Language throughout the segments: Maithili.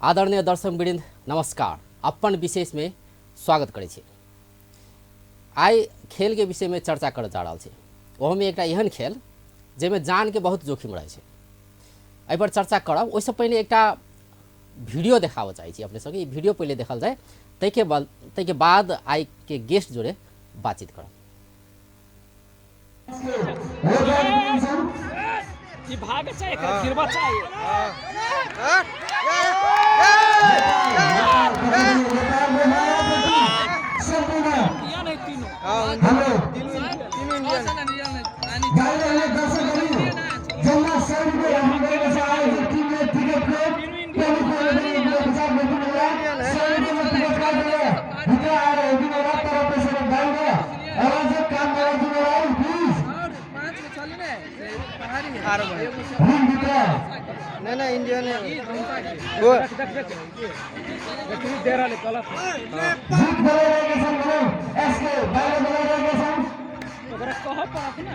आदरणीय दर्शक वृंद नमस्कार। अपन विशेष में स्वागत करै छी। आइ खेल के विषय में चर्चा करऽ जा रहल छी। ओहोमे एकटा एहन खेल जाहिमे जानके बहुत जोखिम रहै छै, एहि पर चर्चा करब। ओहिसँ पहिने एकटा वीडियो देखाबऽ चाहै छी अपने सबके। ई वीडियो पहिले देखल जाय, ताहिके बाद आइके गेस्ट जोड़े बातचीत करब। ई भाग चाहिए, एकरा गिरबा चाहिए। इंडियन है तीनों। नहीं नहीं इंडियन है वो। ओकरा कहऽ पड़त ना।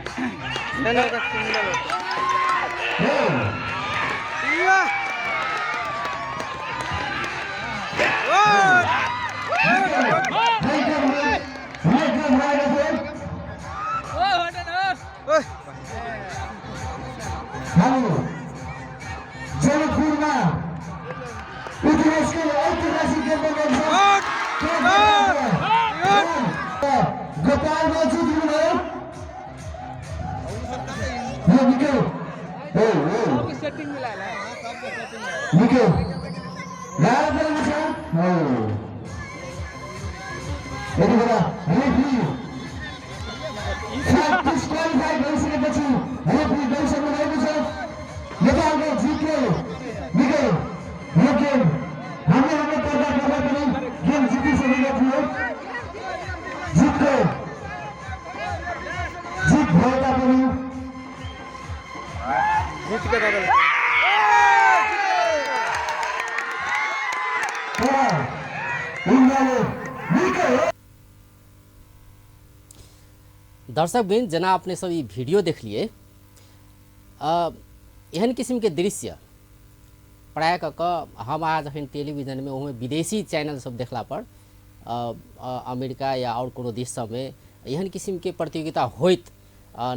नहीं नहीं, ओकरा सिंगल होता। ओ हटन ओ। जनकपुरमा इतिहासको ऐतिहासिक गेम बनेको छ। गोपालमा जित्नुभयो यो निकै ओ ओ सबके सेटिंग मिलाएल है। निकै गाह्रो परेको छ। हो, यति बेला रेफ्री डिस्क्वालिफाई भइसकेपछि रेफ्री गइसक्नु भएको छ। नेपालको जितले निकै यो गेम हामीले हाम्रो पर्दा पर्दा पनि गेम जितिसकेको थियो। जितको जित भए तापनि जीत के दादा। तर इन्डियाले निकै दर्शकवृन्द, जेना अपने सब ई वीडियो देखलिए, एहन किस्मके दृश्य प्रायः कऽ कऽ हम अहाँ जखन टेलीविजनमे ओहोमे विदेशी चैनल सब देखला पर अमेरिका या आओर कोनो देश सबमे एहन किस्मके प्रतियोगिता होइत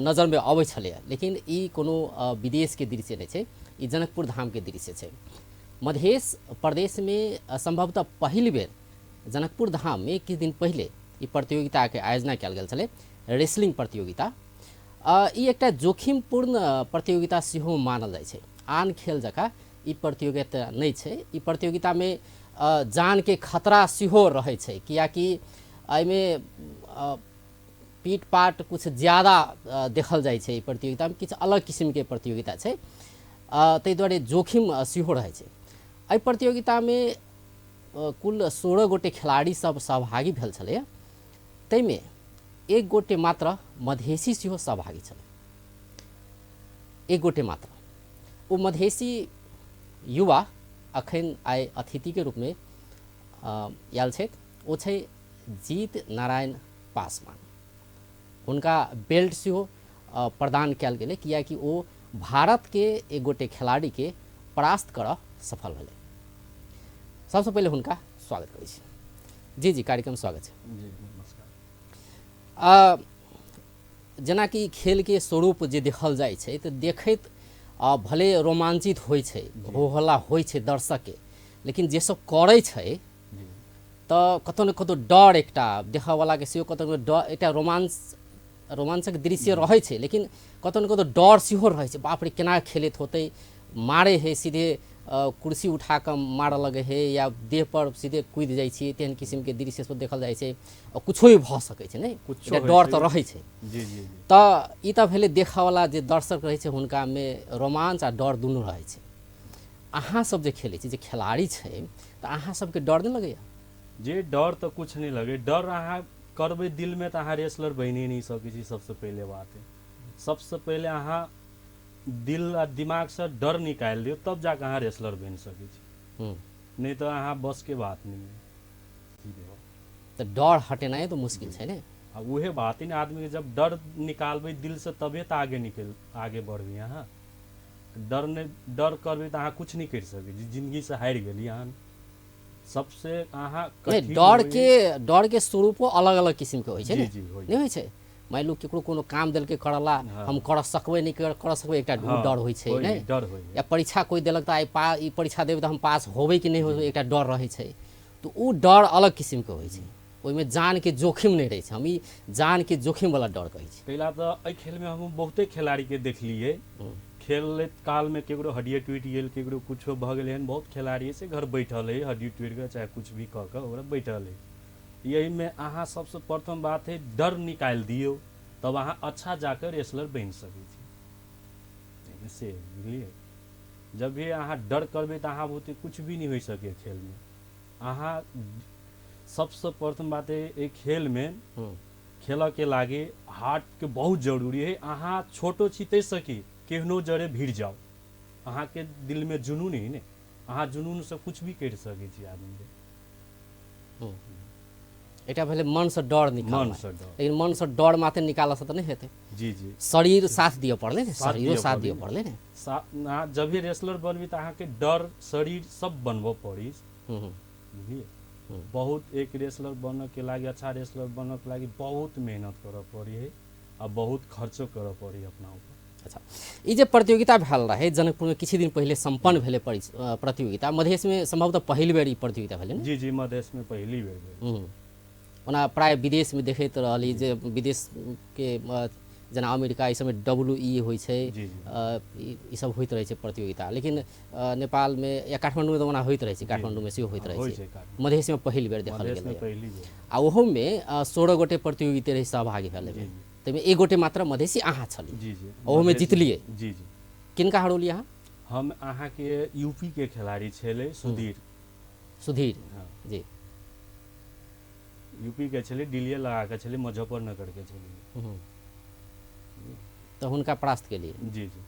नजरमे अबै छलैए, लेकिन ई कोनो विदेशके दृश्य नहि छै, ई जनकपुर धामके दृश्य छै। मधेश प्रदेशमे संभवतः पहिल बेर जनकपुर धाममे किछु दिन पहिले ई प्रतियोगिताके आयोजना कयल गेल छलै, रेसलिंग प्रतियोगिता। ई एकटा जोखिमपूर्ण प्रतियोगिता सेहो मानल जाइ छै। आन खेल जकाँ ई प्रतियोगिता नहि छै। ई प्रतियोगितामे जानके खतरा सेहो रहै छै, कियाकि एहिमे पीट पाट कुछ ज्यादा देखल जाइ छै। ई प्रतियोगितामे किछु अलग किसिमके प्रतियोगिता छै, ताहि दुआरे जोखिम सेहो रहै छै। एहि प्रतियोगितामे कुल 16 गोटे खेलाड़ी सब सहभागी भेल छलैए, ताहिमे एक गोटे मात्र मधेसी सेहो सहभागी छलै, एक गोटे मात्र। ओ मधेसी युवा अखन आइ अतिथिके रूपमे आयल छथि, ओ छै जीत नारायण पासवान। हुनका बेल्ट सेहो प्रदान कयल गेलै, कियाकि ओ भारतके एक गोटे खेलाड़ीके परास्त करऽ सफल भेलै। सबसँ पहिले हुनका स्वागत करै छी। जी जी, कार्यक्रम स्वागत छै। जी नमस्कार। जेनाकि खेलके स्वरूप जे देखल जाइ छै तऽ देखैत भले रोमांचित होइ छै, हो हल्ला होइ छै दर्शकके, लेकिन जे सब करै छै तऽ कतौ ने कतौ डर एकटा देखऽवलाके सेहो कतौ ने डर, एकटा रोमांचक दृश्य रहै छै, लेकिन कतौ ने कतौ डर सेहो रहै छै। बाप रे, केना खेलैत होतै, मारै है सीधे, कुर्सी उठा कऽ मारऽ लगै है या देह पर सीधे कूदि जाइ छै, तेहन किसिमके दृश्य सब देखल जाइ छै। आ कुछो भी भऽ सकै छै, नहि? कुछो एकटा होइ डर छै। तऽ रहै छै। जी जी जी। तऽ ई तऽ भेलै देखऽवला जे दर्शक रहै छै हुनकामे रोमांच आ डर दुनू रहै छै। अहाँ सब जे खेलै छी, जे खेलाड़ी छै, तऽ अहाँ सबके डर नहि लगैया? जे डर तऽ कुछ नहि लगै। डर अहाँ करबै दिलमे तऽ अहाँ रेसलर बनिए नहि सकै छी। सबसँ पहिले बात है, सबसँ पहिले अहाँ दिल आ दिमागसँ डर निकालि दियौ, तब जाकऽ अहाँ रेसलर बनि सकै छी। नहि तऽ अहाँ बसके बात नहि है। सीधे बात। तऽ डर हटेनाइ तऽ मुश्किल छै ने? आ उहे बात है ने, आदमीके जब डर निकालबै दिलसँ तबे तऽ आगे निकल आगे बढ़बै अहाँ। डर नहि, डर करबै तऽ अहाँ कुछ नहि करि सकै छी, जिन्दगीसँ हारि गेली अहाँ। सबसे अहाँ नहि, कठिन डर होइए। के डर के स्वरूपो अलग अलग किसिम के होइ छै जी ने? जी, होइ। नहि होइ छै? मानि लू केकरो कोनो काम देलकै करला, हम कर सकबै नहि कर सकबै, एकटा डर होइ छै। नहि, डर होइ। या परीक्षा कोइ देलक तऽ आइ ई परीक्षा देबै तऽ हम पास होबै कि नहि होबै, एकटा डर रहै छै। तऽ ओ डर अलग किसिमके होइ छै, ओहिमे जानके जोखिम नहि रहै छै। हम ई जानके जोखिमवला डर कहै छी। कैला तऽ एहि खेलमे हम बहुते खेलाड़ीके देखलियै, खेलैत कालमे केकरो हड्डिए टूटि गेल, केकरो कुछो भऽ गेलै। एहन बहुत खेलाड़ी से घर बैठल है, हड्डी टूटि कऽ चाहे कुछ भी कऽ कऽ ओकरा बैठल है। यहीमे अहाँ सबसँ प्रथम बात है डर निकालि दियौ, तब अहाँ अच्छा जाकर रेसलर बनि सकै छी। एहिमे से बुझलियै, जब भी अहाँ डर करबै तऽ अहाँ बहुते कुछ भी नहि होइ सकै खेलमे। अहाँ सबसँ प्रथम बात है एहि खेलमे खेलऽके लागि हार्टके बहुत जरूरी है। अहाँ छोटो छी ताहि सकी केहनो जरे भिड़ जाउ, अहाँके दिलमे जुनून है ने, अहाँ जुनूनसँ कुछ भी करि सकै छी आदमीके। एकटा भेलै मनसँ डर निकालनाइ। मनसँ डर। लेकिन मनसँ डर मात्र निकालऽसँ तऽ नहि हेतै। जी जी। शरीर साथ दिअ पड़लै ने, साथ शरीरो दिअ साथ पड़लै दिअ ने। पड़लै ने। अहाँ जब भी रेसलर बनबी तऽ अहाँके डर शरीर सब बनबऽ पड़ी। बुझलियै, बहुत एक रेसलर बनऽके लागि, अच्छा रेसलर बनऽके लागि बहुत मेहनत करऽ पड़ी है आ बहुत खर्चो करऽ पड़ी अपना ऊपर। अच्छा, ई जे प्रतियोगिता भेल रहै जनकपुरमे किछु दिन पहिले सम्पन्न भेलै प्रतियोगिता, मधेशमे सम्भवतः पहिल बेर ई प्रतियोगिता भेलै ने? जी जी, मधेशमे पहिली बेर भेल। ओना प्राय विदेशमे देखैत रहली जे विदेशके जेना अमेरिका ई सबमे WE होइ छै, जी, जी। ई सब होइत रहै छै प्रतियोगिता, लेकिन नेपालमे या काठमाण्डूमे तऽ ओना होइत रहै छै, काठमाण्डूमे सेहो होइत रहै होइ छै। छै काठमाण्डू। मधेशमे पहिल बेर देखल मधेशमे गेलै। पहिली बेर। आ ओहोमे 16 गोटे प्रतियोगिता रहै सहभागी भेल एहिमे, ताहिमे एक गोटे मात्र मधेसी अहाँ छली। जी जी। ओहोमे मधेश- जितलियै? जी जी। किनका हरौलियै अहाँ? हम अहाँके यूपी के खिलाड़ी छलै सुधीर। सुधीर। हाँ। जी। यूपी के छलै, दिल्लीए लगा के छलै, मुजफ्फरनगर के छलै। तऽ हुनका परास्त केलियै? जी जी।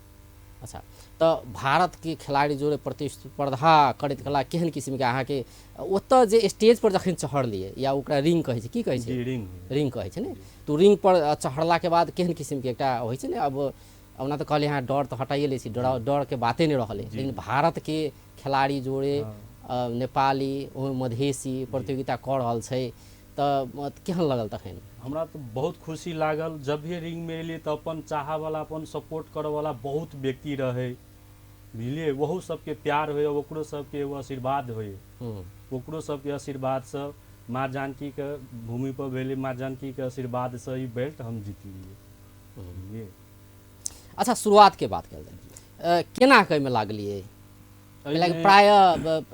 अच्छा, तऽ भारतके खिलाड़ी जोड़े प्रतिस्पर्धा करैत कला केहन किसिमके अहाँके ओतऽ जे स्टेज पर जखन चढ़लियै, या ओकरा रिंग कहै छै, की कहै छै? जी, रिंग। रिंग कहै छै ने, तऽ रिंग पर चढ़लाके बाद केहन किसिमके एकटा होइ छै ने? अब ओना तऽ कहलियै अहाँ डर तऽ हटाइए लै छी, डरके बाते नहि रहलै, लेकिन भारतके खिलाड़ी जोड़े नेपाली ओहिमे मधेसी प्रतियोगिता कऽ रहल छै तऽ केहन लगल तखन? हमरा तऽ बहुत खुशी लागल। जब भी रिंगमे एलियै तऽ अपन चाहवला, अपन सपोर्ट करऽवला बहुत व्यक्ति रहै, बुझलियै, ओहो सबके प्यार होइए, ओकरो सबके एगो आशीर्वाद होइए। ओकरो सबके आशीर्वादसँ माँ जानकीके भूमि पर भेलै, माँ जानकीके आशीर्वादसँ ई बेल्ट हम जीतलियै, बुझलियै। अच्छा, शुरुआतके बात कयल जाय, केना कऽ एहिमे लागलियै? एहिमे प्रायः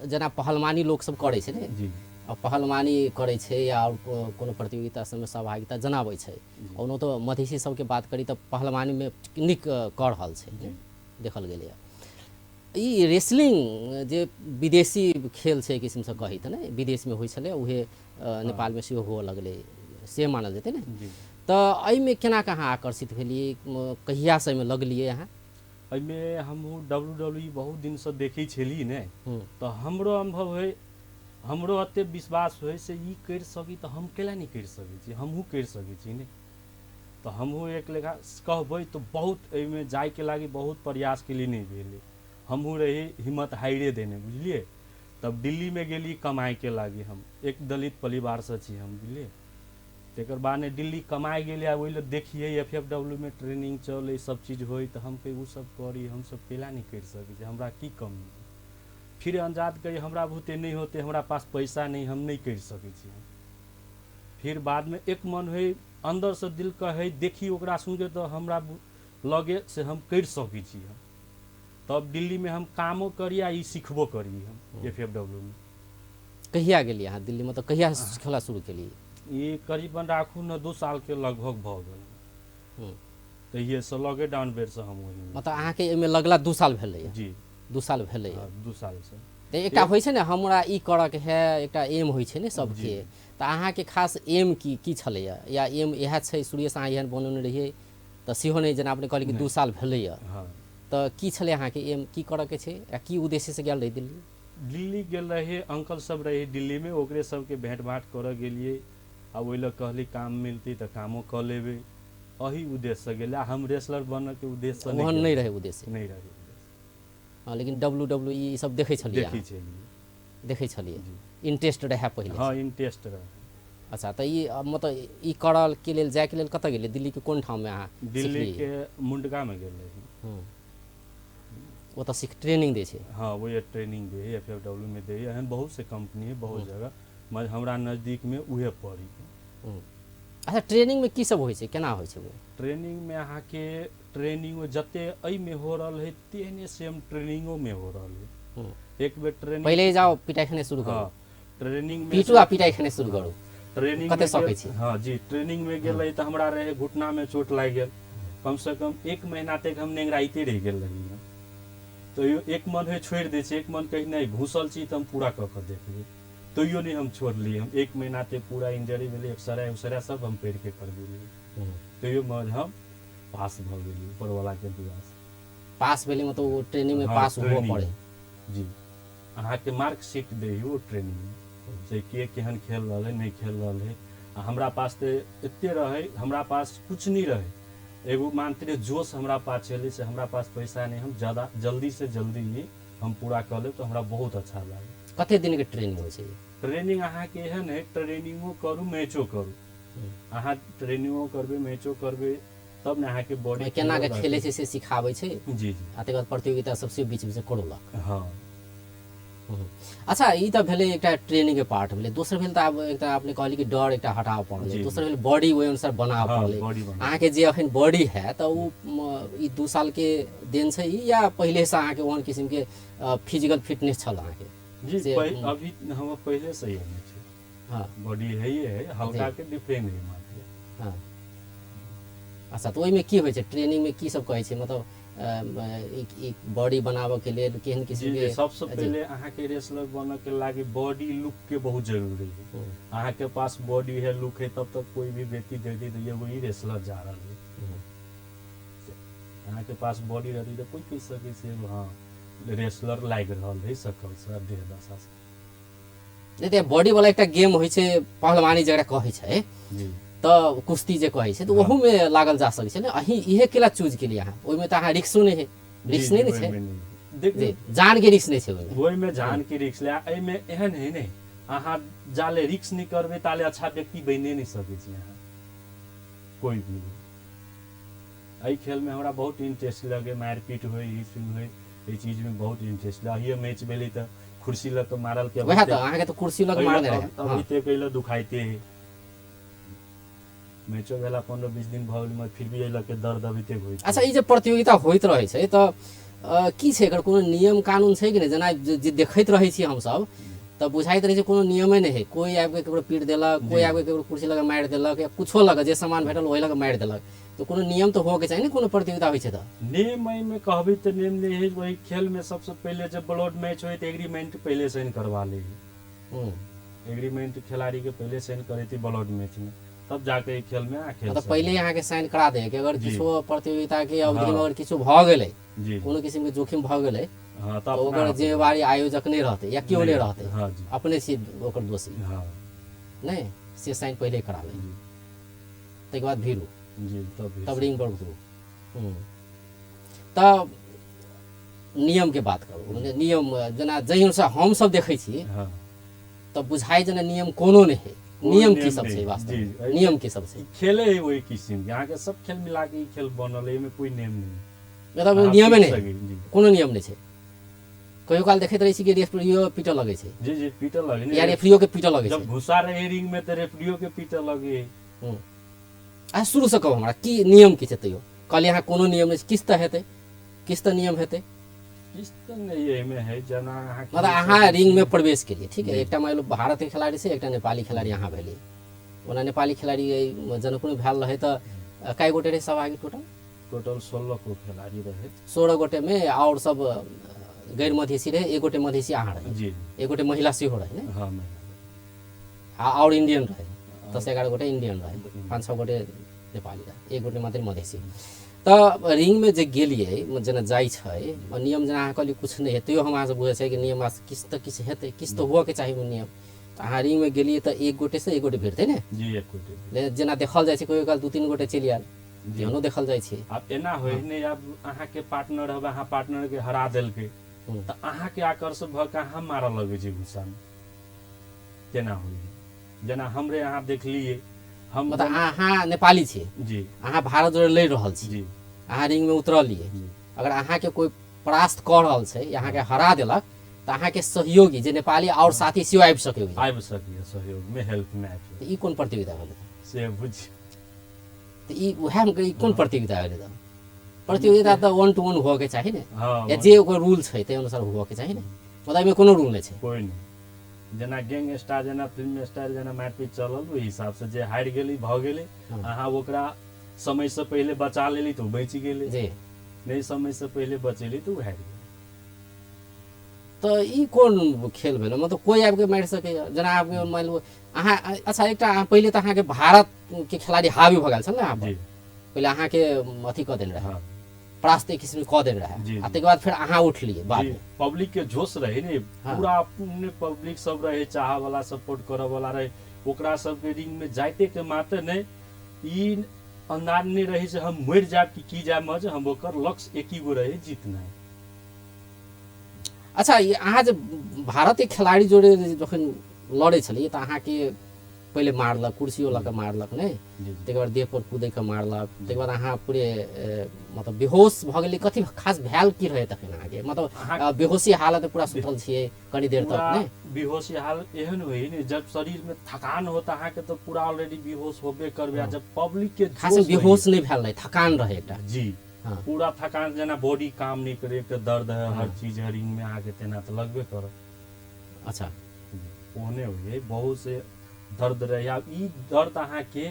जेना पहलवानी लोक सब करै छै ने, जी। आ पहलवानी करै छै या आओर कोनो प्रतियोगिता सबमे सहभागिता जनाबै छै, ओना तऽ मधेसी सबके बात करी तऽ पहलवानीमे नीक कऽ रहल छै, देखल गेलैए। ई रेसलिंग जे विदेशी खेल छै किसिमसँ कही तऽ ने, विदेशमे होइ छलै, उहे नेपालमे सेहो हुअ लगलै से मानल जेतै ने? जी। तऽ एहिमे केना कऽ अहाँ आकर्षित भेलियै, कहियासँ एहिमे लगलियै अहाँ? एहिमे हमहूँ WWE बहुत दिनसँ देखै छली ने, तऽ हमरो अनुभव होइ, हमरो एते विश्वास होइ से ई करि सकी तऽ हम कैला नहि करि सकै छी, हमहूँ करि सकै छी ने। तऽ हमहूँ एक लेखा कहबै तऽ बहुत एहिमे जाइके लागि बहुत प्रयास केली, नहि भेलै, हमहूँ रही हिम्मत हारिए देने, बुझलियै। तब दिल्लीमे गेली कमाइके लागि, हम एक दलित परिवारसँ छी हम, बुझलियै। तकर बाद ने दिल्ली कमाइ गेली आ ओहि लए देखियै FFW मे ट्रेनिंग चलै, सब चीज होइ, तऽ हम कही ओ सब करी, हमसब कैला नहि करि सकै छी, हमरा की कमी है। फिर अंजाद कही हमरा बहुते नहि होते, हमरा पास पैसा नहि, हम नहि करि सकै छी। फिर बादमे एक मन होइ, अन्दरसँ दिल कहै, देखी ओकरा सुनके तऽ हमरा लगे से हम करि सकै छी हम। तब दिल्लीमे हम कामो करी आ ई सिखबो करी हम FFW मे। कहिया गेलियै अहाँ दिल्ली, मतलब कहिया सिखला शुरू केलियै? ई करीबन राखू ने 2 सालके लगभग भऽ गेल। तहिएसँ लॉकडाउन बेरसँ हम ओहिमे। मतलब अहाँके एहिमे लगला 2 साल भेलैए? जी। 2 साल भेलैए। हाँ, 2 सालसँ। तऽ एकटा होइ छै ने हमरा ई करऽके है, एकटा एम होइ छै ने सबके, तऽ अहाँके खास एम की की छलैए? या एम इएह छै शुरुएसँ अहाँ एहन बनौने रहियै तऽ सेहो नहि, जेना अपने कहलियै कि 2 साल भेलैए, तऽ की छलै अहाँके एम, की करऽके छै या की उद्देश्यसँ गेल रही दिल्ली? दिल्ली गेल रही, अंकल सब रही दिल्लीमे, ओकरे सबके भेँट भाँट करऽ गेलियै आ ओहि लए कहली काम मिलतै तऽ कामो कऽ लेबै, एही उद्देश्यसँ गेलै। हम रेसलर बनऽके उद्देश्यसँ ओहन नहि रहै उद्देश्य? नहि रहै उद्देश्य। हँ, लेकिन WWE ई सब देखै छलियै देखै अहाँ? छलियै। देखै छलियै, इंटरेस्ट रहै पहिले? हँ, इंटरेस्ट रहै। अच्छा, तऽ ई मतलब ई करल के लेल जायके लेल कतऽ गेलियै? दिल्लीके कोन ठाममे अहाँ दिल्ली सिखलियै? के मुंडका में गेल रही। ओतऽ सीख ट्रेनिंग दै छै? हाँ, वो ट्रेनिंग दे है, FFW में दे है। एहन बहुत से कंपनी है बहुत जगह, मगर हमरा नज़दीक में उहे पड़ी। अच्छा, ट्रेनिंगमे की सब होइ छै, केना होइ छै ओ? ट्रेनिंग में अहाँके ट्रेनिंग जते एहिमे हो रहल है तेहने सेम ट्रेनिंगो में हो रहल है। एक बेर ट्रेनिंग पहिले जाओ, पिटाइ खेनाइ शुरू करू। हाँ, ट्रेनिंग में पीटू आ पिटाइ खेनाइ शुरू करू। ट्रेनिंग कते में सकै गेल- छी? हाँ जी, ट्रेनिंग में गेल रही तऽ हमरा रहे घुटना में चोट लागि गेल। कम से कम एक महीना तक हम नेंगराइते रहि गेल रही। तैयो एक मन होइ छोड़ि दै छै, एक मन कही नहि, घुसल छी तऽ हम पूरा कऽ कऽ देखबै। तैयो नहि हम छोड़ली। हम एक महीना तक पूरा इंजरी भेलै, एक्सरे उक्सरे सब हम पढ़ि के करबेलियै। तैयो मगर हम पास भऽ गेलियै ऊपरवाला के दुआ से। पास भेलै मतलब ओ ट्रेनिंगमे हाँ, पास हुअ ट्रेनिंग। पड़े? जी, अहाँके मार्कशीट दै ओ ट्रेनिंग से के केहन खेल रहल है, नहि खेल रहल है। आ हमरा पास तऽ एते रहै, हमरा पास कुछ नहि रहै, एगो मात्र जोश हमरा पास छलै से हमरा पास पैसा नहि, हम ज़्यादा जल्दी से जल्दी ही हम पूरा कऽ लेब तऽ हमरा बहुत अच्छा लागल। कते दिनके ट्रेनिंग होइ छै? ट्रेनिंग अहाँके एहन है, ट्रेनिंगो करू, मैचो करू। अहाँ ट्रेनिंगो करबै, मैचो करबै, तब ने अहाँके बॉडी केना के खेलै छै से सिखाबै छै? जी जी। आ तकर बाद प्रतियोगिता सबसे बीच बीच करौलक? हाँ। अच्छा, ई तऽ भेलै एकटा ट्रेनिंग के पार्ट भेलै। दोसर भेल तऽ आब एकटा अपने कहली कि डर एकटा हटाबऽ पड़लै। दोसर भेल बॉडी ओहि अनुसार बनाबऽ पड़लै। बॉडी बना। अहाँके जे अखन बॉडी है तऽ ओ ई 2 साल के देन छै ई या पहिलेसँ अहाँके ओहन किसिमके फिजिकल फिटनेस छल अहाँके? जी, से- अभी हम पहिले से ही हमे छै। बॉडी है ही है, हल्का के डिफरेंट है मात्र। हाँ, अच्छा, तऽ ओहिमे की होइ छै, ट्रेनिंगमे की सब कहै छै, मतलब ई बॉडी बनाबऽ के लेल केहन किसिमके? सबसे पहले अहाँके रेसलर बनऽ के लागी बॉडी लुक के बहुत जरूरी है। अहाँके पास बॉडी है, लुक है, तब तक कोई भी व्यक्ति दे दी तो एगो ही रेसलर जा रहल है। अहाँके पास बॉडी रहती तऽ कोई कहि सकै छै एगो हाँ रेसलर लागि रहल है सकल से, देह दशा से। नहि तऽ बॉडी वाला एकटा गेम होइ छै पहलवानी जकरा कहै छै। तऽ कुश्ती जे कहै छै तऽ ओहूमे लागल जा सकै छै ने? अहीं इहे केला चूज केलियै अहाँ? ओहिमे तऽ अहाँ रिक्सो नहि है, रिक्स नहि ने छै? ओहिमे नहि। देखियौ, जी, जानके रिक्स नहि छै ओहिमे। ओहिमे जान के रिक्स ले, एहिमे एहन है नहि, अहाँ जाले रिक्स नहि करबै ताले अच्छा व्यक्ति बनिए नहि सकै छी अहाँ कोई भी। एहि खेलमे हमरा बहुत इंटरेस्ट लगे, मारिपीट होइ, ई सुन होइ, एहि चीजमे बहुत इंटरेस्ट लगे। अहियो मैच भेलै तऽ कुर्सी लऽ कऽ मारल के वएह तऽ अहाँके तऽ कुर्सी लग मारने रहै। अभी तक एहि लए दुखाइते है। मैचो भेला 15-20 दिन भऽ गेल, मगर फिर भी एहि लऽ के दर्द अभी तक होइत। अच्छा, ई जे प्रतियोगिता होइत रहै छै तऽ की छै, एकर कोनो नियम कानून छै कि नहि? जेना जे देखैत रहै छी हमसब तऽ बुझाइत रहै छै कोनो नियमे नहि है, कोइ आबि कऽ ककरो पीट देलक, कोइ आबि कऽ ककरो कुर्सी लग मारि देलक या कुछो लग जे सामान भेटल ओहि लग मारि देलक। तऽ कोनो नियम तऽ होबऽके चाही ने कोनो प्रतियोगिता होइ छै तऽ? नियम एहिमे कहबै तऽ नियम नहि है। वही खेलमे सबसे पहिले जब ब्लड मैच होइ तऽ एग्रीमेंट पहिले साइन करवा लै है। एग्रीमेंट खिलाड़ी के पहिले साइन करेती ब्लड मैच में, तब जाके ई खेल में अहाँ खेल मतलब सकै। पहिले अहाँके साइन करा दे कि अगर किछो प्रतियोगिता के अवधि में अगर किछो भऽ गेलै, कोनो किसिमके जोखिम भऽ गेलै, हाँ, तऽ तऽ ओकर अपना हाथ जिम्मेवारी आयोजक नहि रहतै या केओ नहि रहतै। हाँ जी। अपने छी ओकर दोषी। नहि से साइन पहिले करा लै, ताहिके बाद भिड़ू। जी, तब भी। तब रिंग पर उतरू। तऽ नियम के बात करू, मने नियम जेना जाहि अनुसार हमसब देखै छी तऽ बुझाइ जेना नियम कोनो नहि है। कोई नियम की नियम सब नहि। छै वास्तव में? नियम की सब छै? ई खेले है वही किसिम के, अहाँके सब खेल मिला के ई खेल बनल है, एहिमे कोई नियम नहीं। मतलब अहाँ नियमे पीट नहि सकै, जी। कोनो नियम नहि छै। कहियो काल देखैत रहै छी कि रेफरियो पीटऽ लगै छै। जी जी, पीटऽ लगे ने। या रेफरियो के पीटऽ लगै जब छै। घुसा रहे रिंग में तऽ रेफरियो के पीटऽ लगे। आ शुरूसँ कहू हमरा की नियम की छै? तैयो कहलियै अहाँ कोनो नियम नहि छै, किछु तऽ हेतै, किछु तऽ नियम हेतै। किछु तऽ नहि एहिमे है, जेना अहाँ मतलब अहाँ रिंग में प्रवेश केलियै, ठीक है, एकटा मान लो भारत के खिलाड़ी छै, एकटा नेपाली खिलाड़ी अहाँ भेलियै। ओना नेपाली खिलाड़ी एहि जनकपुरमे भेल रहै तऽ कए गोटे रहै सहभागी टोटल? टोटल 16 गो खिलाड़ी रहे। 16 गोटेमे आओर सब गैर मधेसी रहै, एक गोटे मधेसी अहाँ रहै? जी। एक गोटे महिला सेहो रहै ने? हाँ, महिला। आ आओर इंडियन रहै, 10-11 गोटे इंडियन रहै, 5-6 गोटे नेपाली रहै, एक गोटे मात्र मधेसी। तऽ रिंगमे जे गेलियै, जेना जाइ छै नियम जेना अहाँ कहलियै किछु नहि है, तैयो हम अहाँसँ बुझै छै कि नियम किछु तऽ किछु हेतै, किछु तऽ हुअके चाही ओ नियम। तऽ अहाँ रिंगमे गेलियै तऽ एक गोटेसँ एक गोटे भिड़तै ने? जी, एक गोटे। जेना देखल जाइ छै कहियो काल 2-3 गोटे चलि आयल, एहनो देखल जाइ छै। आब एना होइ नहि, आब अहाँके पार्टनर हब, अहाँ पार्टनर के हरा देलकै तऽ अहाँके आकर्षक भऽ कऽ अहाँ मारऽ लगै छै गुस्सामे। तेना होइए, जेना हमरे अहाँ देखलियै हम। मतलब अहाँ नेपाली छी? जी। अहाँ भारत जोड़े लड़ि रहल छी? जी। अहाँ रिंगमे उतरलियै? जी। अगर अहाँके कोइ परास्त कऽ रहल छै, अहाँके हरा देलक, तऽ अहाँके सहयोगी जे नेपाली आओर साथी सेहो आबि सकैए? आबि सकैए, सहयोगमे, हेल्पमे आबि तऽ ई कोन प्रतियोगिता भेलै? से बुझ। तऽ ई उएह हम ई कोन प्रतियोगिता भेलै? तऽ प्रतियोगिता तऽ वन टू वन होअके चाही ने? हँ। या जे ओकर रूल छै ताहि अनुसार होअके चाही ने। मतलब एहिमे कोनो रूल नहि छै? कोइ नहि। जेना गैंग स्टार, जेना फिल्म स्टाइल, जेना मारिपीट चलल, ओहि हिसाबसँ जे हारि गेली भऽ गेलै। अहाँ ओकरा समयसँ पहिले बचा लेली तऽ ओ बचि गेलै। नहि समयसँ पहिले बचेली तऽ ओ हारि गेलै। तऽ ई कोन खेल भेलै? मतलब कोइ आबिके मारि सकैए? जेना आबिके मानि लियौ अहाँ, अच्छा, एकटा अहाँ पहिले तऽ अहाँके भारतके खेलाड़ी हावी भऽ गेल छल ने अहाँ पर? जी। पहिले अहाँके अथी कऽ देने रहै, परास्त एक किसिमके कऽ देने रहै। आ ताहिके बाद फेर अहाँ उठलियै बादमे? पब्लिक के जोश रहे ने। पूरा अपने पब्लिक सब रहे, चाह वाला, सपोर्ट करऽ वाला रहे। ओकरा सबके रिंग में जाइते के मात्र ने ई अंदाज नहीं रहे से हम मरि जायब कि की जायब मज हम। ओकर लक्ष्य एक ही गो रहे, जीतनाइ। अच्छा, ई अहाँ जे भारतके खेलाड़ी जोड़े जखन लड़ै छलियै तऽ अहाँके पहिले मारलक, कुर्सियो लऽ कऽ मारलक नहि? जी। ताहिके बाद देह पर कूदै कऽ मारलक। ताहिके बाद अहाँ पूरे मतलब बेहोश भऽ गेलियै। कथी खास भेल की रहै तखन अहाँके? मतलब बेहोशी हालत, पूरा सुतल छियै कनी देर तक? पूरा नहि। बेहोशी हाल एहन होइ ने, जब शरीर में थकान होता अहाँके तऽ पूरा ऑलरेडी बेहोश होबे करबै। आ जब पब्लिक के खास जोश बेहोश नहि भेल रहै, थकान रहै एकटा। जी। पूरा थकान, जेना बॉडी काम नहीं करे, एक दर्द है, हर चीज है रिंग में अहाँके, तेना तऽ लगबे करत। ओहने होइए, बहुत से दर्द रहे। आब ई दर्द अहाँके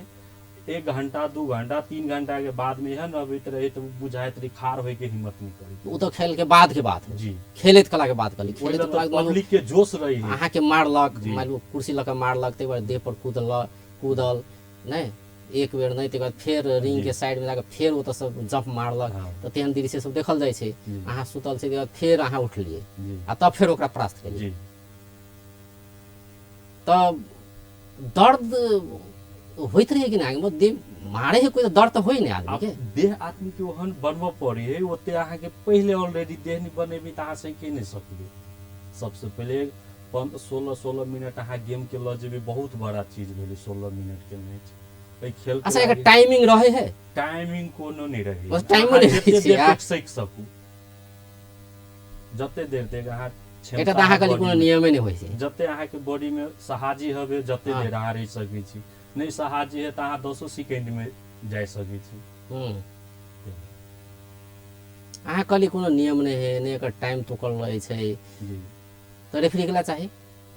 1 घंटा, 2 घंटा, 3 घंटा के बाद में एहन अबैत रहे तऽ बुझाइत रहे खाड़ होइके हिम्मत नहीं करी। ओ तऽ खेल के बाद के बात है। जी। खेलैत कला के बात करी। ओहि खेलैत लए कला तऽ पब्लिक के जोश रही। अहाँके मारलक, जी। मानि लियौ कुर्सी लऽ कऽ मारलक, ताहिके बाद देह पर कूदलक, कूदल नहि एक बेर नहि, ताहिके बाद फेर रिंग के साइड में जाकऽ फेर ओतऽ सब जंप मारलक। तऽ तेहन दृश्य सब देखल जाइ छै। अहाँ सुतल छै, ताहिके बाद फेर अहाँ उठलियै आ तब फेर ओकरा परास्त केलियै? जी। तऽ दर्द होइत रहै कि नहि? मतलब देह मारे है कोइ तऽ दर्द तऽ होइ ने आदमी आब के? देह आदमी के ओहन बनबऽ पड़े है ओते। अहाँके पहिले ऑलरेडी देह नहि बनेबै तऽ अहाँ सही नहि सकबै। सबसे पहिले 16-16 मिनट अहाँ गेम के लऽ जेबै, बहुत बड़ा चीज भेलै 16 मिनट के मैच एहि खेल। अच्छा, एकर टाइमिंग रहे है? टाइमिंग कोनो नहि रहे। बस टाइमो नहि रहै छै, देर तक सीख सकू, जते देर तक अहाँ एकटा तऽ अहाँ कहली कोनो नियमे नहि होइ छै। जते अहाँके बॉडी में सहाजी हवे, जते देर अहाँ रहि सकै छी। नहि सहाजी है तऽ अहाँ 10 सेकेंड में जा सकै छी। अहाँ कहली कोनो नियम नहि है, नहि एकर टाइम तोकल रहै छै। जी। तऽ रेफरी के ला चाही?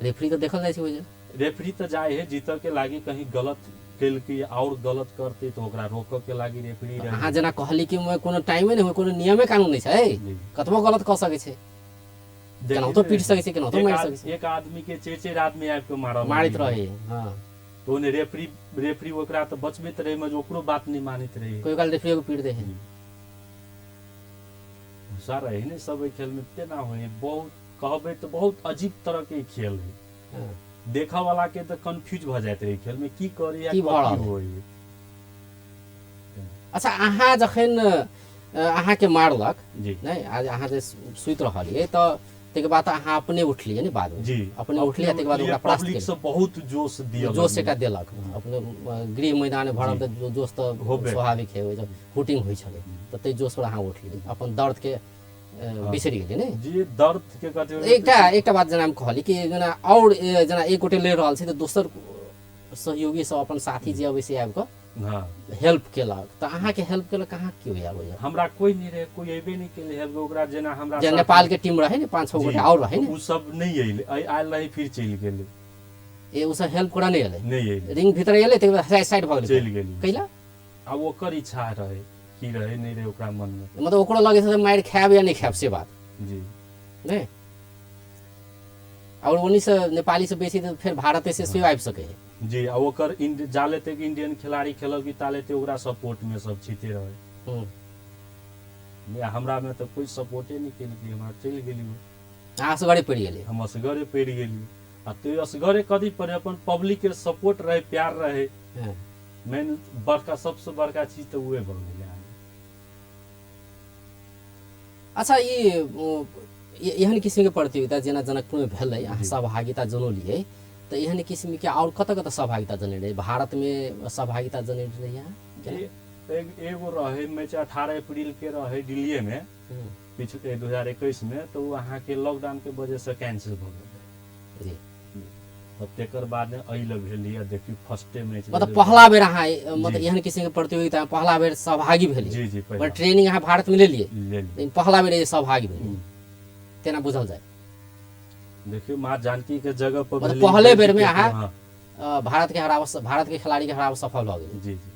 रेफरी तऽ देखल जाइ छै ओहि जे। रेफरी तऽ जाइ है जीतऽ के लागी। कहीं गलत केलकै और गलत करते तऽ ओकरा रोकऽ के लागी रेफरी रहे। अहाँ जेना कहली कि ओहिमे कोनो टाइमे नहि होइ, कोनो नियमे कानून नहि छै, कतबो गलत कऽ सकै छै, केनाहितो पीट सकै छै, केनाहितो मारि सकै छै। एक आदमी के चारि चारि आदमी आबि के मारऽ मारैत लागी। रहे, हँ। तऽ ओने रेफरी रेफरी ओकरा तऽ बचबैत रहे, मगर ओकरो बात नहीं मानैत रहे। कोइ काल रेफरियो के पीट दे है। गुस्सा रहे ने सब एहि खेल में, तेना होइ। बहुत कहबै तऽ बहुत अजीब तरह के ई खेल है। देखऽ वाला के तऽ कंफ्यूज भऽ जाइत रहे, खेल में की करे या की भऽ रहल कथी है? होइ। अच्छा, अहाँ जखन अहाँके मारलक, जी। नहि, आज अहाँ जे सुति रहलियै तऽ ताहिके बाद अहाँ अपने उठलियै ने बादमे? जी। अपने उठलियै, ताहिके बाद ओकरा परास्त पब्लिक केलियै। सब बहुत जोश दिया। जोश एकटा देलक। अपने गृह मैदान भरल तऽ जोश तऽ होबे। स्वाभाविक है। ओहि जब हुटिंग होइ छलै तऽ ताहि जोश पर अहाँ उठलियै, अपन दर्द के बिसरि गेलियै ने? जी, दर्द के कथी। एकटा एकटा बात जेना हम कहली कि जेना आओर जेना एक गोटे लड़ि रहल छै तऽ दोसर सहयोगी सब, अपन साथी जे अबै से आबि कऽ हेल्प केलक, तऽ अहाँके हेल्प केलक कहाँ केओ आयल ओहि? हमरा कोई नहीं रहे, कोई अयबे नहीं केले हेल्प ओकरा, जेना हमरा जे साथ। नेपाल के टीम रहे ने, पाँच छओ गोटे आओर रहे ने? ओ सब नहीं अयले, आयल रहे फिर चलि गेलै। ए, ओ सब हेल्प करऽ नहि एलै? नहीं अयलै। रिंग भीतर एलै, ताहिके बाद साइड साइड भऽ गेलै? चलि गेली। कैला? आब ओकर इच्छा रहे, की रहे नहीं रहे ओकरा मन में। मतलब ओकरो लगै छै मारि खायब या नहि खायब से बात? जी। नहि, आओर ओनी से नेपाली से बेसी तऽ फेर भारते से सेहो आबि सकै है। जी, आ ओकर जाले तक इंडियन खिलाड़ी खेलल कि ताले तक ओकरा सपोर्ट में सब छीते रहे। नहीं, हमरा में तऽ कोई सपोर्टे नहीं केलकै, हमरा चलि गेली। अहाँ असगरे पड़ि गेलै? हम असगरे पड़ि गेली। आ तो असगरे कथी पड़े, अपन पब्लिक के सपोर्ट रहे, प्यार रहे। मेन बड़का, सबसे बड़का चीज तऽ उहे भऽ गेलै अहाँके। अच्छा, ई एहन किसिमके प्रतियोगिता जेना जनकपुरमे भेलै, अहाँ सहभागिता जनौलियै, तऽ एहन किसिमके आओर कतऽ कतऽ सहभागिता जनेने रही? भारतमे सहभागिता जनेने रही अहाँ? एगो रहे मैच 18 अप्रैल के रहे दिल्लीए में पिछले 2021 में, तो वो अहाँके लॉकडाउन के वजह से कैंसिल भऽ गेल। जी। तब तेकर बाद एहि लए भेल यऽ, देखियौ फर्स्टे मैच। मतलब पहला बेर अहाँ मतलब एहन किसिमके प्रतियोगिता में पहला बेर सहभागी भेलियै? जी जी। पर ट्रेनिंग अहाँ भारत में लेलियै, लेलियै, लेकिन पहला बेर सहभागी भेलियै, तेना बुझल जाय? देखियौ माँ जानकी के जगह पर मतलब भेलै। पहले बेर में अहाँ हाँ। भारत के हराब, भारत के खिलाड़ी के हराब सफल भऽ गेल? जी जी।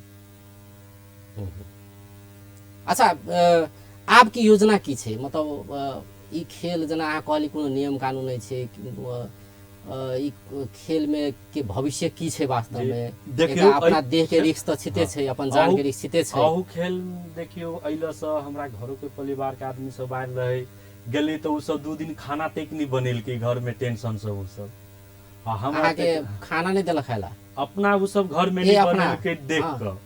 अच्छा, आबके योजना की छै? मतलब ई खेल जेना अहाँ कहली कोनो नियम कानून नहि छै, ई खेलमे के भविष्य की छै वास्तवमे? देखियौ, एकरा अपना देह के रिस्क तऽ छिते छै, अपन जान के रिस्क छिते छै। अहू खेल देखियौ अइलसँ हमरा घरोके परिवार के आदमी सब आयल रहे, गेली तऽ ओ सब 2 दिन खाना तक नहि बनेलकै घरमे, टेंशन सब ओ सब। आ हमरा अहाँके खाना नहि देलक खाय ला? अपना ओ सब घरमे ए, नहि अपना? बनेलकै देख हाँ। कऽ।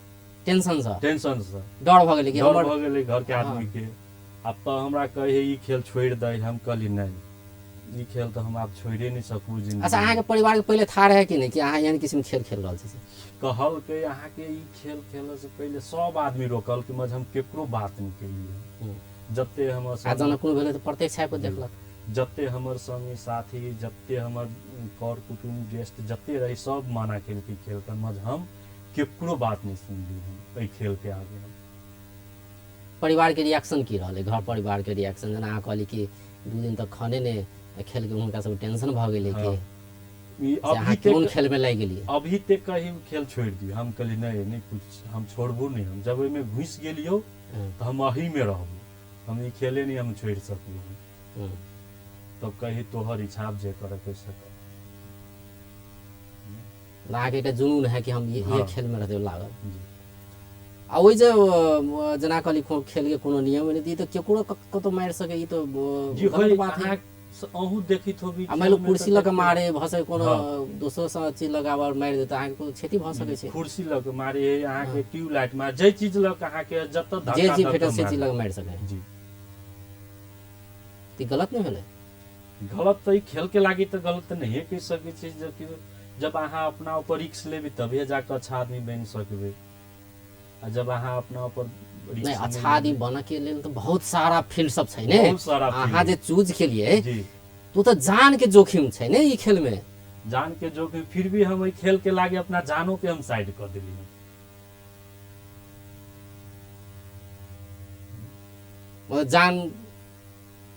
टेंशन सँ? टेंशन सँ। डर भऽ गेलै कि डर हमर भऽ गेलै घरके आदमी के। आब तऽ हमरा कहै ई खेल छोड़ि दै, हम कहली नहि, ई खेल तऽ हम आब छोड़िए नहि सकू जिंदगी। अच्छा, अहाँके परिवारके पहिले थाह रहै कि नहि कि अहाँ एहन किसिमके खेल खेल रहल छी? कहलकै अहाँके ई खेल खेलऽसँ पहिले सब आदमी रोकलकै, मगर हम केकरो बात नहि केलियै। जते हमर आ संगी- जनकपुर भेलै तऽ प्रत्यक्ष आबि कऽ देखलक। जते हमर संगी साथी, जते हमर कर कुटुम्ब गेस्ट जते रही, सब मना केलकै खेल के, मगर हम केकरो बात नहि सुनली हम एहि खेल के आगे हम। परिवारके रिएक्शन की रहलै? घर परिवारके रिएक्शन, जेना अहाँ कहली कि 2 दिन तक खाने नहि खेलके हुनका सब टेंशन भऽ गेलै कि हाँ। ई से अहाँ अभी कोन तक खेलमे लागि गेलियै? अभी तक कही खेल छोड़ि दियौ, हम कहली नहि नहि, कुछ हम छोड़बो नहि। हम जब ओहिमे घुसि गेलियौ तऽ हम एहीमे रहबो, हम ई खेले नहि हम छोड़ि सकू हम। तब कही तोहर इच्छा, आब जे करऽ से कर। अहाँके एकटा जुनून है कि हम ये हाँ। खेलमे रहते लागल। जी। आ ओहि जे जेना कहली खेलके कोनो नियम नहि, ई तऽ केकरो कतौ मारि सकै, ई तऽ जी गलत होय बात है। अहाँ अहूँ देखित होबी। आ मानि लो खेलमे कुर्सी तऽ लऽ कऽ मारे भऽ सकै, कोनो हाँ। दोसरो सँ चीज लगाबऽ मारि देतै, अहाँके कोनो क्षति भऽ सकै छै। कुर्सी लऽ के मारे है अहाँके, ट्यूबलाइट मारे, जे चीज लऽ के अहाँके जतऽ जे धक्का चीज दऽ भेटल के से चीज मारे। लऽ कऽ मारि सकै। जी। तऽ ई गलत नहि भेलै? गलत तऽ ई खेल के लागी तऽ गलत तऽ नहिए कहि सकै छी, जबकि जब अहाँ अपना ऊपर रिस्क लेबै तभिए जाकऽ अच्छा आदमी बनि सकबै, आ जब अहाँ अपना ऊपर रिस्क नहि, अच्छा आदमी बनऽ के लेल तऽ बहुत सारा फील्ड सब छै ने। बहुत सारा अहाँ फील्ड। जे चूज केलियै जी। तो तऽ जान के जोखिम छै ने ई खेल में। जान के जोखिम, फिर भी हम एहि खेल के लागे अपना जानो के हम साइड कऽ देलियै। मतलब जान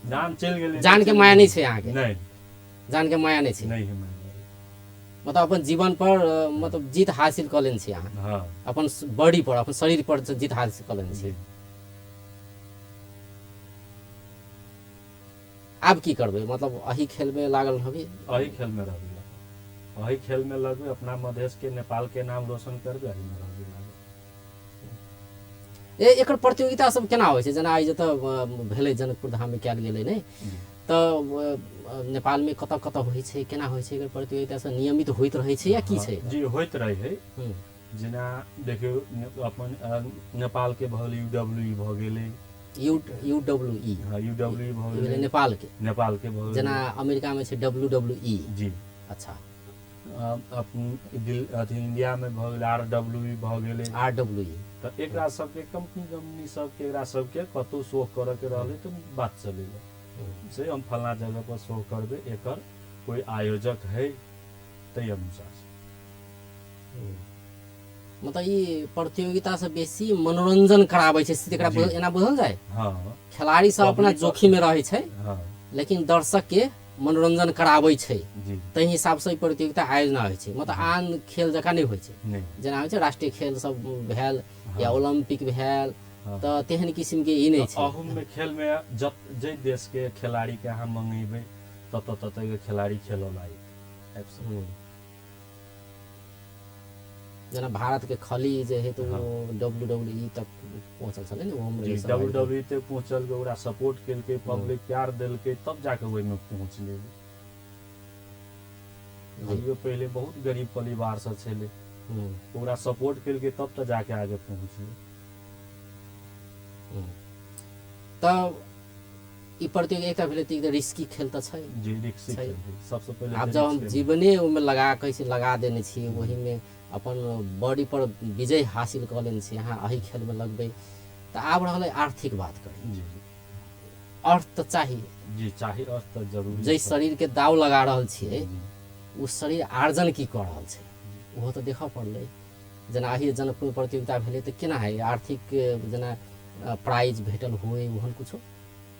जान चलि गेलै। जान के माया नहि छै अहाँके? नहि। जान के माया नहि छै? नहि है माया। मतलब अपन जीवन पर मतलब जीत हासिल कऽ लेने छी अहाँ? हाँ। अपन बॉडी पर, अपन शरीर पर जीत हासिल कऽ लेने छी? जी। आब की करबै? मतलब एही खेल में लागल रहबै? एही खेल में रहबै, एही खेल में लगबै, अपना मधेश के नेपाल के नाम रोशन करबै, एही में रहबै लागल। एकर प्रतियोगिता सब केना होइ छै? जेना आइ जतऽ भेलै जनकपुर धाममे कयल गेलै ने, तऽ नेपालमे कतऽ कतऽ होइ छै, केना होइ छै? एकर प्रतियोगिता सब नियमित होइत रहै छै या की छै? जी, होइत रहै है। जेना देखियौ अपन नेपाल के भऽ गेलै, यू डब्ल्यू ई भऽ गेलै। U U W E? हाँ, यू डब्ल्यू ई भऽ ई भेलै गेलै। नेपाल के। नेपाल के भऽ गेलै। जेना अमेरिकामे छै डब्ल्यू डब्ल्यू ई। जी। अच्छा। अपन अथी इंडिया में भऽ गेलै, आर डब्ल्यू ई भऽ गेलै। R W E. तऽ एकरा सबके कंपनी कंपनी सबके एकरा सबके कतहु शो करऽ के रहलै तऽ बात चलेलै से हम फलना जगह पर शो करबै, एकर कोई आयोजक है ताहि अनुसार से। मतलब ई प्रतियोगिता से बेसी मनोरंजन कराबै छै से एकरा जी। एना बुझल जाय? हाँ। खिलाड़ी सब अपना पब्लिक- जोखिम में रहै छै, हाँ। लेकिन दर्शक के मनोरंजन कराबै छै। जी। ताहि हिसाब से ई प्रतियोगिता आयोजना होइ छै। मतलब आन खेल जकाँ नहि होइ छै। नहि। जेना होइ छै राष्ट्रीय खेल सब भेल या हाँ। ओलम्पिक भेल, हाँ। तऽ तेहन किसिम के ई नहि छै। अहू में खेल में जत जाहि देश के खिलाड़ी के अहाँ मंगेबै ततऽ ततऽ के खिलाड़ी खेलऽ लायक आबि सकैए। जेना भारत के खली जे है तऽ हाँ। ओ डब्ल्यू डब्ल्यू ई तक पहुँचल छलै ने, ओहोमे जी रहै डब्ल्यू सहभागी। डब्ल्यू तक पहुँचल, ओकरा सपोर्ट केलकै, पब्लिक प्यार देलकै, तब जाके ओहिमे पहुँचलै। खलियो पहिले बहुत गरीब परिवार से छलै, ओकरा सपोर्ट केलकै तब तऽ जाके आगे पहुँचलै। तऽ ई प्रतियोगिता एकटा भेलै तऽ ई रिस्की खेल तऽ छै। जी, रिक्सी छै। खेल है। सबसे पहिले आब तऽ जब हम रिस्क जीवने ओहिमे लगा कऽ से लगा देने छियै, ओहिमे अपन बॉडी पर विजय हासिल कऽ लेने छी, अहाँ एहि खेलमे लगबै तऽ आब रहलै आर्थिक बात करी। जी। अर्थ तऽ चाही। जी, चाही, अर्थ तऽ जरूरी जाहि छै। शरीरके दाव लगा रहल छियै जी। ओ शरीर आर्जन की कऽ रहल छै ओहो तऽ देखऽ पड़लै। जेना एहि जनकपुर प्रतियोगिता भेलै तऽ केना है आर्थिक जेना प्राइज भेटल होय ओहन कुछो?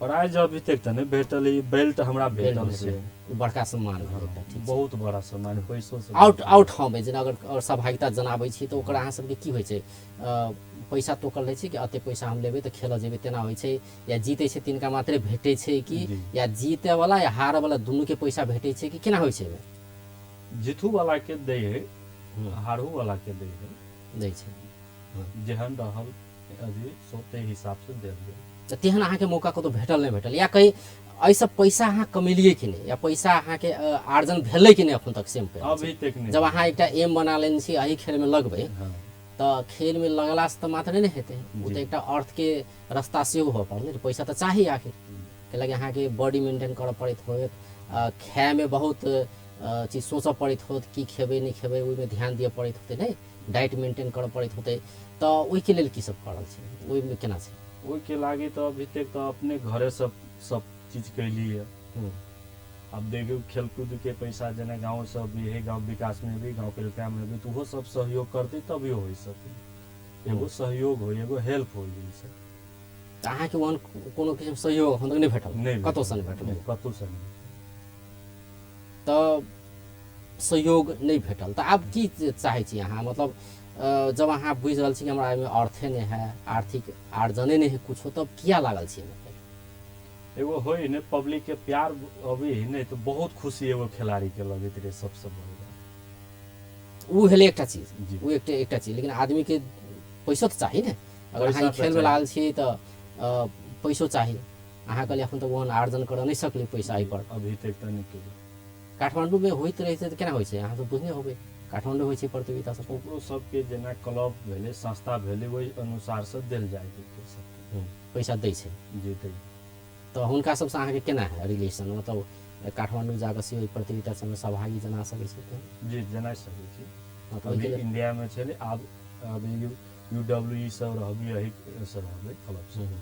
प्राइज अभी तक तऽ नहि भेटल, ई बेल्ट हमरा बेल्ट भेटल से। भेटलै, ओ बड़का सम्मान भेलै एकटा, ठीक छै। बहुत बड़ा सम्मान, पैसो से आउट आउट हम जेना अगर और सहभागिता जनाबै छी तऽ ओकर अहाँ सबके की होइ छै? पैसा तोकल रहै छै कि एते पैसा हम लेबै तऽ खेलऽ जेबै, तेना होइ छै? या जीतै छै तिनका मात्रे भेटै छै कि जी। या जीतै वाला या हारऽ वाला दुनूके पैसा भेटै छै कि केना होइ छै एहिमे? जीतू वाला के दै है, हारू वाला के दै है। दै छै। जेहन रहल अभी सोते हिसाब से देल गेल। तऽ तेहन अहाँके मौका कतौ भेटल नहि भेटल या कहीं एहिसँ पैसा अहाँ कमेलियै कि नहि या पैसा अहाँके आर्जन भेलै कि नहि एखन तक सेम पे? अभी तक नहि। जब अहाँ एकटा एम बना लेने छी एहि खेलमे लगबै हाँ। तऽ खेलमे लगलासँ तऽ मात्र नहि हेतै, ओ तऽ एकटा अर्थके रास्ता सेहो होबऽ पड़लै, पैसा तऽ चाही आखिर। कैलाकि अहाँके बॉडी मेंटेन करऽ पड़ैत होयत, खायमे बहुत चीज सोचऽ पड़ैत होत की खेबै नहि खेबै, ओहिमे ध्यान दिअ पड़ैत होतै, नहि डाइट मेंटेन करऽ पड़ैत होतै, तऽ ओहिके लेल की सब कऽ रहल छी, ओहिमे केना छै? ओहिके लागी तऽ अभी तक तऽ अपने घरे सब सब चीज कैली है। अब देखियौ खेलकूद के पैसा जेना गाँव सब भी है, गाँव विकास में भी, गाँव पालिका में भी, तऽ ओहो सब सहयोग करतै तभी हो सके, एगो सहयोग हो, एगो हेल्प हो से। तऽ अहाँके ओहन कोनो किसिम सहयोग एखन तक नहि भेटल? नहि। कतहुसँ नहि भेटल? कतहुसँ नहि। तऽ सहयोग नहि भेटल तऽ आब की चाहै छी अहाँ? मतलब जब अहाँ बुझि रहल छी कि हमरा एहिमे अर्थे नहि है, आर्थिक आर्जने नहि है कुछो, तब किया लागल छी एहिमे? एगो होइ ने पब्लिक के प्यार अभी नहि तऽ बहुत खुशी एगो खिलाड़ी के लगैत रहे सबसे बड़ी बात। ओ भेलै एकटा चीज। जी। ओ एकटा एकटा चीज, लेकिन आदमीके पैसो तऽ चाही ने। अगर अहाँ पैसा ई तऽ खेलमे चाही। लागल छी तऽ पैसो चाही। अहाँ कहलियै एखन तक ओहन आर्जन करऽ नहि सकली पैसा एहिपर। अभी तक तऽ नहि केलक। काठमाण्डूमे होइत रहै छै तऽ केना होइ छै? अहाँ सब बुझने होबै, काठमाण्डू होइ छै प्रतियोगिता सब। ओकरो सबके जेना क्लब भेलै, संस्था भेलै, ओहि अनुसार से देल जाइ है सबके। पैसा दै छै? जी, दै। तऽ हुनका सबसँ अहाँके केना है रिलेशन? मतलब काठमाण्डू जाकऽ सेहो एहि प्रतियोगिता सबमे सहभागी जना सकै छी तऽ? जी, जना सकै छी। हँ, तऽ अभी ओहिके लेल इंडिया में छलै, आब अभी यू डब्ल्यू ई सब रहबे, यही सब रहबे क्लब सब।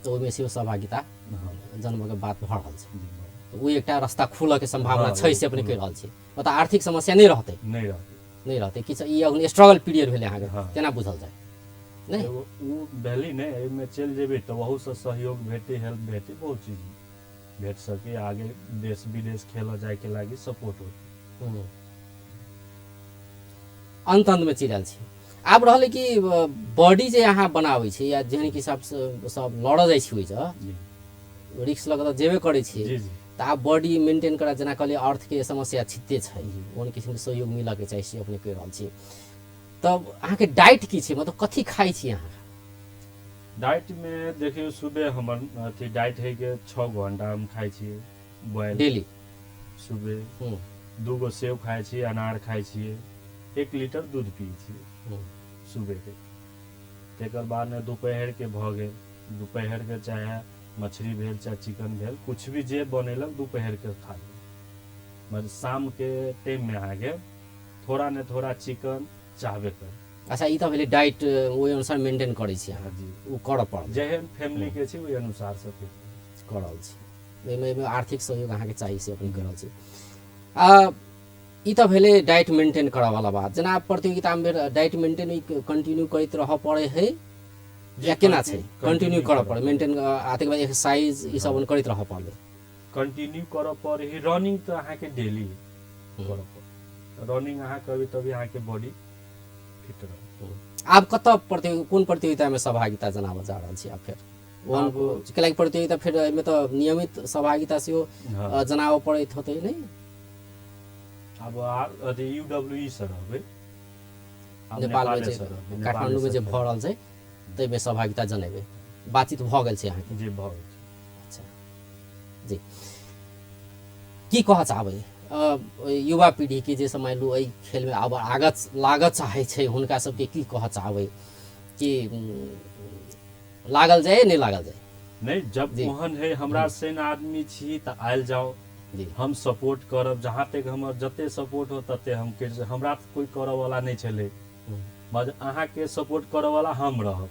तऽ ओहिमे सेहो सहभागिता हाँ। जन्मके बात भऽ रहल छै? जी। तऽ ओ एकटा रास्ता खुलऽके सम्भावना हाँ, छै एगो से अपने कहि खुलल। रहल छी, मतलब आर्थिक समस्या नहि रहतै? नहि रहतै। नहि रहतै किछु, ई अखन स्ट्रगल पीरियड भेलै अहाँके। हाँ। तेना बुझल जाय नहि? एगो ओ भेली नहि, एहिमे चलि जेबै तऽ ओहूसँ सहयोग भेटै, हेल्प भेटै, बहुत चीज भेट सके, आगे देश विदेश खेलऽ जायके लागि सपोर्ट होतै। अन्त अन्तमे चिड़ल छी। आब रहलै कि बॉडी जे अहाँ बनाबै छी या जेहन कि सब सब लड़ऽ जाइ छी ओहिसँ जी। रिक्स लऽ कऽ तऽ जेबे करै छी। जी जी। तऽ आब बॉडी मेंटेन करऽ, जेना कहलियै अर्थके समस्या छिते छै, ओहन किसिमके सहयोग मिलऽके चाही से अपने कहि रहल छी। तब अहाँके डाइट की छै, मतलब कथी खाइ छी अहाँ? डाइटमे देखियौ, सुबह हमर अथी डाइट है के 6 गो अंडा हम खाइ छियै बॉयल। डेली? सुबह। 2 गो सेब खाइ छियै, अनार खाइ छियै, 1 लीटर दूध पियै छियै सुबहके। तकर बादमे दोपहरके भऽ गेल, दोपहरके चाहे मछली भेल चाहे चिकन भेल, कुछ भी जे बनेलक दोपहरके खा लेल। मतलब शामके टाइममे अहाँके थोड़ा ने थोड़ा चिकन चाहबे करी। अच्छा, ई तऽ भेलै डाइट, ओहि अनुसार मेंटेन करै छी अहाँ? जी। ओ करऽ पड़ल? जेहन फैमिलीके छै ओहि अनुसार से फिर कऽ रहल छी। ओहिमे एहिमे आर्थिक सहयोग अहाँके चाही से अपने कऽ रहल छी। आ ई तऽ भेलै डाइट मेंटेन करऽ वाला बात। जेना प्रतियोगितामे बेर डाइट मेंटेन कंटिन्यू करैत रहऽ पड़ै है या केना छै? कंटिन्यू करऽ पड़ै मेंटेन, आ तकर बाद एक्सरसाइज ई सब करैत रहऽ पड़लै? कंटिन्यू करऽ पड़ै है। रनिंग तऽ अहाँके डेली करऽ पड़त। रनिंग अहाँ करबै तभी अहाँके बॉडी फिट रहत। आब कतऽ कोन प्रतियोगितामे सहभागिता जनाबऽ जा रहल छी आब फेर ओहन? कैलाकि प्रतियोगिता फेर एहिमे तऽ नियमित सहभागिता सेहो जनाबऽ पड़ैत होतै नहि? आब अथी यू डब्ल्यू ई से रहबै आब। नेपालमे जे नेपाले से रहबै। काठमाण्डूमे जे नेपाले से। भऽ रहल छै ताहिमे सहभागिता जनेबै, बातचीत भऽ गेल छै अहाँके? जी, भऽ गेल छै। अच्छा जी, की कहऽ चाहबै युवा पीढ़ीके जे समय लू एहि खेलमे आब आगत लागऽ चाहै छै, हुनका सबके की कहऽ चाहबै कि लागल जाय नहि लागल जाय? नहीं, जब जी। ओहन है हमरा सेन आदमी छी तऽ आयल जाओ, जी हम सपोर्ट करब। जहाँ तक हमर जते सपोर्ट हो तते हम कर, हमरा तऽ कोइ करऽ वाला नहि छलै, मगर अहाँके सपोर्ट करऽ वाला हम रहब।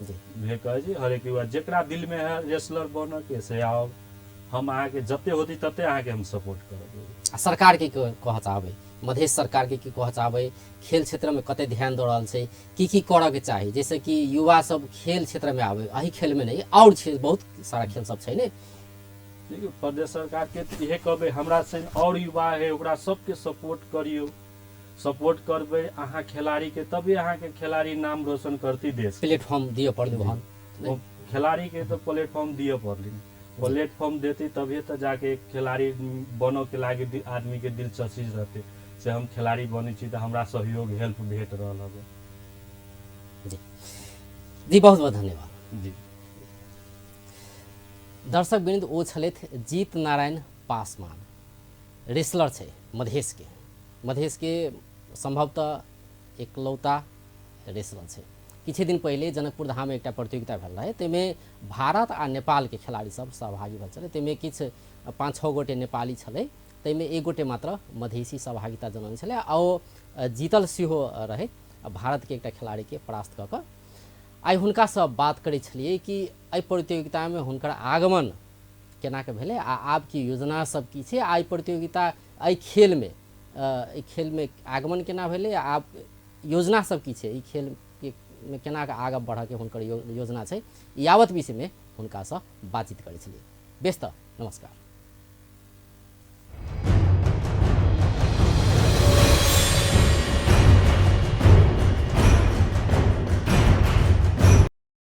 जी भे कहै छी हरेक युवा जेकरा दिल में है रेसलर बनऽ के से आओ, हम अहाँके जते होती तते अहाँके हम सपोर्ट करब। आ सरकार के कहऽ चाहबै, मधेश सरकार के की कहऽ चाहबै, खेल क्षेत्रमे कते ध्यान दऽ रहल छै, की की करऽ के चाही जैसे कि युवा सब खेल क्षेत्रमे आबै, एहि खेलमे नहि आओर छै बहुत सारा खेल सब छै ने। देखियौ प्रदेश सरकार के तऽ इहे कहबै, हमरा सन और युवा है ओकरा सबके सपोर्ट करियौ, सपोर्ट करबै अहाँ खिलाड़ी के तभी अहाँके खिलाड़ी नाम रोशन करती देश। प्लेटफॉर्म दिअ पड़लै वहन। ओ खिलाड़ी के तो प्लेटफॉर्म दिअ पड़लै, प्लेटफॉर्म देती तभी तो जाके खिलाड़ी बनऽ के लागी आदमी के दिलचस्पी रहते से हम खिलाड़ी बनै छी तऽ हमरा सहयोग हेल्प भेट रहल हवे। जी जी बहुत बहुत धन्यवाद। जी दर्शक वृंद, ओ छलथि जीत नारायण पासवान, रेसलर छै मधेशके, मधेशके संभवतः एकलौता रेसलर छै। किछु दिन पहिले जनकपुर धाममे एकटा प्रतियोगिता भेल रहै, ताहिमे भारत आ नेपालके खिलाड़ी सब सहभागी भेल छलै। ताहिमे किछु 5-6 गोटे नेपाली छलै, ताहिमे एक गोटे मात्र मधेसी सहभागिता जनौने छलै आ ओ जीतल सेहो रहै भारतके एकटा खिलाड़ीके परास्त कऽ कऽ। आइ हुनकासँ बात करै छलियै कि एहि प्रतियोगितामे हुनकर आगमन केना के भेलै आ आब की योजना सब की छै, आ एहि प्रतियोगिता एहि खेलमे एहि खेलमे आगमन केना भेलै आ आब योजना सब की छै, एहि खेल मे केना के आगाँ बढ़ऽके हुनकर योजना छै, यावत विषयमे हुनकासँ बातचीत करै छलियै। बेस तऽ नमस्कार।